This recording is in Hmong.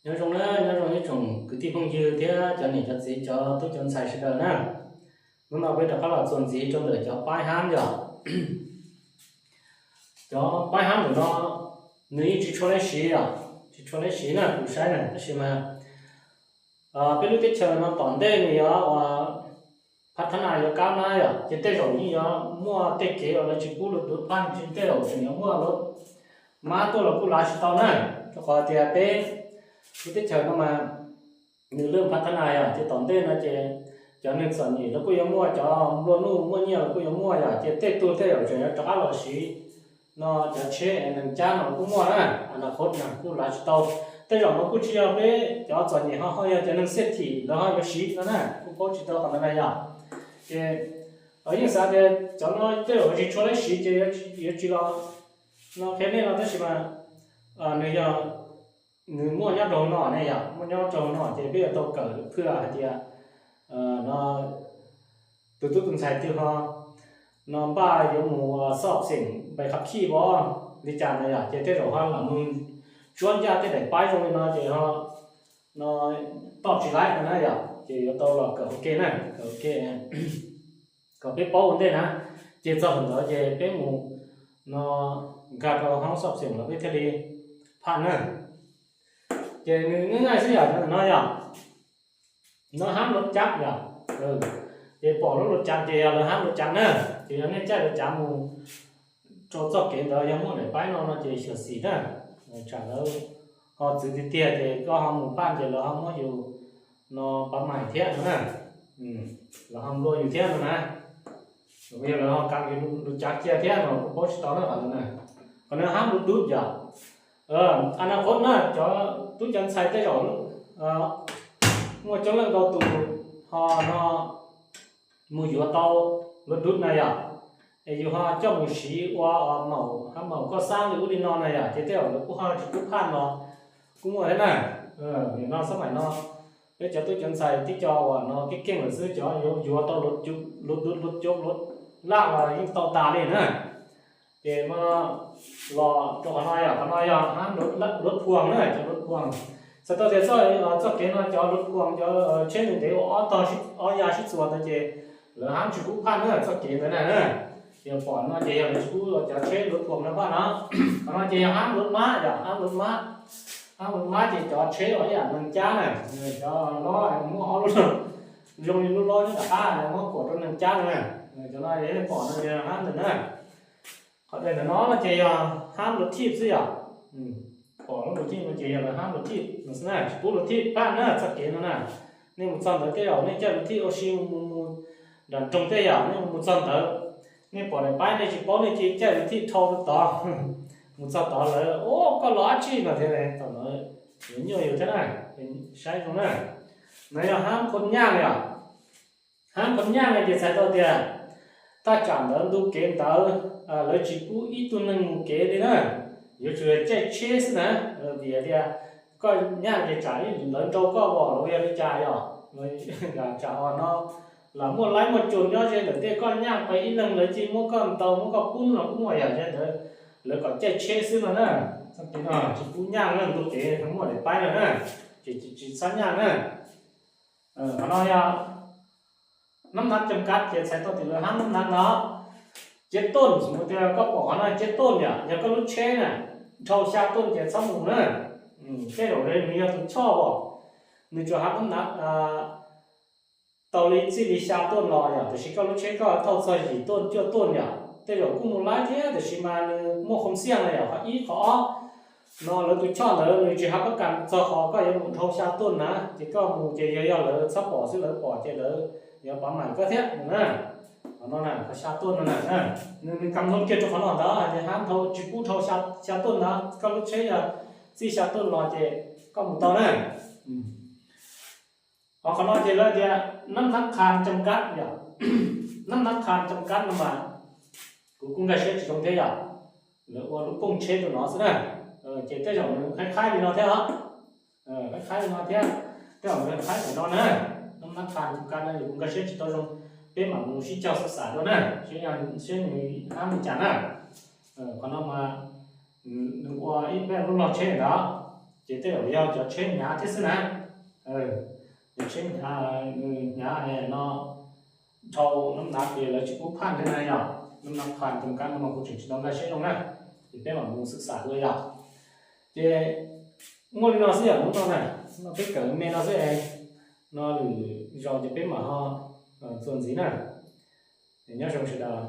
Nyob zoo na, nyob zoo ib tsoom kwv tij phooj ywg thiab cov niam cov txiv cov tub cov ntxhais sawv daws na. Hnub no peb rov qab los txuas ntxiv rau ntawm cov paib hab yom. Cov paib hab ntawm no nws yeej tsis tshua leb siv os, tsis tshua leb siv na kuv saib na, tab sis mas peb lub teb chaws no tom ntej nws yog uas phab thab nas yuav kab na yom, ces tej zaum yeej yuav muaj tej kev uas lawv tsis pub lub duv phab, tej zaum tseem yuav muaj lub mab tuaj los kuj lav tsis tau na, rau qhov tias peb lub teb chaws no mas nws lwj phab thab nas yom, ces tom ntej no ces cov neeg txom nyem los kuj yuav muaj, cov nplua nuj muaj nyiaj los kuj yuav muaj yom, ces tej tug tej zaum tseem yuav rov qab los siv no cov tsheb nees cab no kuj muaj na, a na khod no kuj lav tsis tau. Tej zaum no kuj tsis yog peb cov txom nyem ho, ho yog cov neeg xiab thim lawv ho yuav siv no na, kuj paub tsis tau qhov ntawd na yom. Ces yeej xav tias cov no tej zaum tsis tshua leb siv ces yuav tsis los no qhia nej no, tab sis mas nws yog nws muaj nyob rau hauv no ne yom, muaj nyob rau hauv no ces peb yuav tau kawm phwj hais tias no tus tub tus ntxhais twg ho no npaj yuav mus xov xeem npaim qhab khij pov li cas no yom, ces tej zaum ho lam mus tsuab ncaj tej daim paib zoo li no ces ho no toj tsis laib no na yom, ces yuav tau los kawm ua ke na, kawm ua ke kom peb paub ua ntej na, ces txog thaum ntawd ces peb mus no nkag rau hoob xov xeem los peb thiaj li phaj na. Ces nws nyaj xwb yom, no yog no hab luv cav yom, ces pom lub luv cav ces yog lawv hab luv cav na, ces yog nej caij luv cav mus rau txoj kev ntawd yog muaj daim paib no no ces xyuam xim na, tsam lawv ho txwv tiag tiag ces koj ho mus phaj ces lawv ho muab yus no pav mais thiab no na, lawv ho nplua yus thiab no na, yog lawv ho kam yus luv cav cia thiab no kuj paub tsis tau na qhov ntawd na. Qhov no hab luv dub yom, a na qhov na cov tub cov ntxhais tej zaum muaj coob leej ntau tus ho no mus yuav tau luv dub na yom, es yus ho coj mus siv ua maum hab maum koj xab li ub li no na yom, ces tej zaum lawv kuj ho tsis pub phaj no kuj muaj thiab na. Nim no xab maim no peb cov tub cov ntxhais tib co uas no keej keej lawm xwb cov yuav yuav tau luv dub luv laj los yeej tau tas li na. Ces no los rau qhov no yog, qhov no yog hab luv phuam na, cov luv phuam. Txhais tau tias txoj kev no cov luv phuam cov tsheb ntev ntev ua ob tog ob ya sib txuas ntawd ces lawv hab tsis pub phaj na txoj kev ntawd na. Yog pom no ces yog lawv tsis pub cov tsheb luv phuam no phaj no. Qhov no ces yog hab luv mab yom, hab luv mab. Hab luv mab ces cov tsheb uas ib yam nees cab na, cov lob muaj ob lub zoo li lub lob nyob tom qab muab kuam rau nees cab no na. Cov no nej pom no yog hab ntawd na. Qhov ntawm no ces yog hab luv thij xwb yom. Pom lub luv thij no ces yog lawv hab luv thij no xwb na, tsis pub luv thij phaj na txoj kev no na. Nej mus txog ntawd tej zaum nej caij luv thij ua si mus mus nram nroog tej yom, nej mus mus txog ntawd nej pom daim paib nej tsis paub nej cia caij luv thij dhau rau tod. Mus txog tod lawv, o, koj los dab tsi no thiab, thaum ntawd yuav nyuaj yus thiab na. Saib zoo na, no yog hab qhov nyaj yom. Hab qhov nyaj no ces txhais tau tias thaj tsam ntawd ntu kev ntawd lawv tsis pub ib tug neeg mus kev li na, yuav tsum caij tsheb xwb na. Vim tias koj nyaj ces tsam ib ntawd nrau koj vom los yog li cas yom, tsam no lam muaj laib muaj tsuas nyob ze ntawm tej, koj nyaj pais ib leeg lawv cia muab koj ntaus muab koj pub los kuj muaj yam ze ntawd, lawv kom caij tsheb xwb no na. Txoj kev no tsis pub nyaj na, ntu kev muaj daim paib no na, ces tsis txhob nyaj na. Qhov no yog nab nav cam kab ces txhais tau tias lawv hab nab nav no. Ciav tuj, xws li tias koj pom qhov no ciav tuj yom, yog koj lub tsheb na dhau xya tuj ces txhob mus na. Tej zaum nws yog tus choj os, nws tsuas hab nab nav tau li txij li xya tuj los yom, tiam sis koj lub tsheb koj thauj txog yim tuj cuaj tuj yom, tej zaum kuj mus laib thiab, tiam sis mas nws muaj qhov xiaj no yom, qhov ib qhov ob no lawv tus choj ntawd nws tsis hab pab kas txog qhov koj yuav mus dhau xya tuj na, ces koj mus ces yog yog lawv txhob pom xwb, lawv pom ces lawv yuav pav mais koj thiab na. Qhov no na, qhov xya tuj no na, nws kam no kiag rau qhov no ntawd ces hab dhau, tsis pub dhau xya tuj ntawd, koj lub tsheb yog txij xya tuj los ces koj mus tau na. Ho qhov no ces lawv tias nab nav qha cam kab yom, nab nav qha cam kab no mas kuv kuj nkag siab tsis zoo thiab yom, lawv ua lub kooj tsheb rau no xwb na, ces tej zaum nws qhaib qhaib li no thiab os, qhaib qhaib li no thiab, tej zaum nws qhaib li no na, nab nav qha cam kab no kuv nkag siab tsis tau zoo, peb mam mus sib caug xav xav dua na, seb nws hab li cas na. Qhov no mas nws ua ib peb lub log tsheb ntawd. Ces tej zaum yog cov tsheb hnyav thiab xwb na. Cov tsheb hnyav, hnyav no dhau nab nav ces lawv tsis pub phaj thiab na yog, nab nav phaj tus kab no mas kuv tseem tsis tau nkag siab zoo na. Ces peb mam mus xwb xav dua yog. Ces muaj li no xwb yog hnub no na, no peb kawm me no xwb es, no lwm zaus ces peb mam ho txuas ntxiv na. Nyob zoo sawv daws.